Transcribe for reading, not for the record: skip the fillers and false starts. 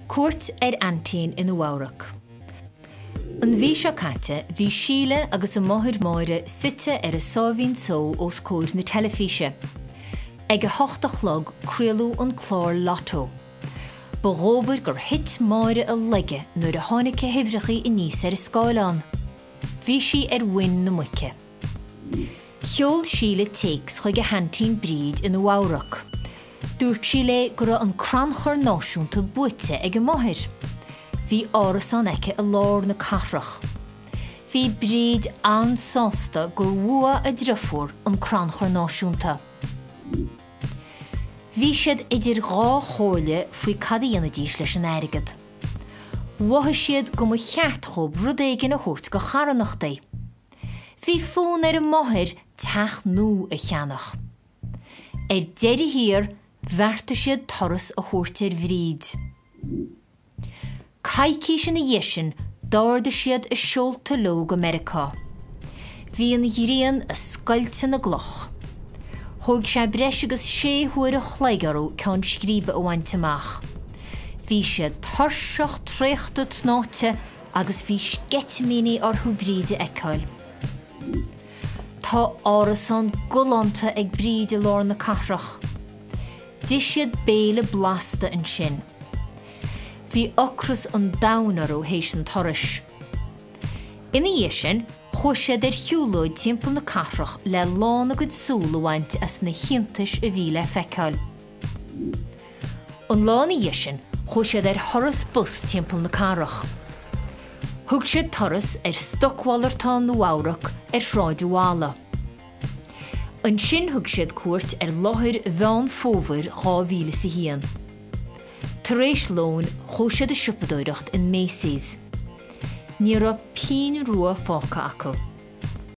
Cuairt ar aintín i Nua Eabhrac. An mhí seo caite bhí Síle agus a máthair Máire suite ar a sáimhín só os comhair na teilifíse. Ag a hocht a chlog craoladh an clár Lotto. Ba dhóbair gur thit Máire i laige nuair a tháinig na huimhreachaí aníos ar an scáileán. Bhí sí ar mhuin na muice. Sheol Síle téacs chuig a haintín Bríd i Nua Eabhrac. Dúirt sí léi go raibh an crannchur náisiúnta buaite ag a máthair. Bhí árasán aici i lár na cathrach. Bhí Bríd an-sásta gur bhuaigh a driofúr an crannchur náisiúnta. Bhí siad idir dhá chomhairle faoi cad a dhéanfaidís leis an airgead. Mhothaigh siad go mba cheart dhóibh rud éigin a thabhairt go charthanachtaí. Bhí fonn ar a máthair teach nua a cheannach. Ar deireadh thiar, bheartaigh siad turas a thabhairt ar Bhríd. Coicís ina dhiaidh sin d'ardaigh siad a seolta leo go Meiriceá. Bhí an ghrian ag scoilteadh na gcloch. Thóg sé breis agus sé huaire a chloig orthu ceann scríbe a bhaint amach. Bhí siad tuirseach traochta tnáite agus bhí sceitimíní orthu Bríd a fheiceáil. Tá árasán galánta ag Bríd i lár na cathrach. D'ith siad béile blasta ansin. Bhí ocras an domhain orthu théis an turais. Ina dhiaidh sin, chuaigh siad ar shiúlóid timpeall na cathrach le lán a gcuid súl a bhaint as na hiontais a bhí le feiceáil. An lá ina dhiaidh sin, chuaigh siad ar thuras bus timpeall na cathrach. Thug siad turas ar Stocmhalartán Nua Eabhrac ar Shráid an Bhalla. Ansin thug siad cuairt ar láthair Mheán Fómhair 2001. Tar éis lóin chuaigh siad ag siopadóireacht in Macy's. Ní raibh pingin rua fágtha acu.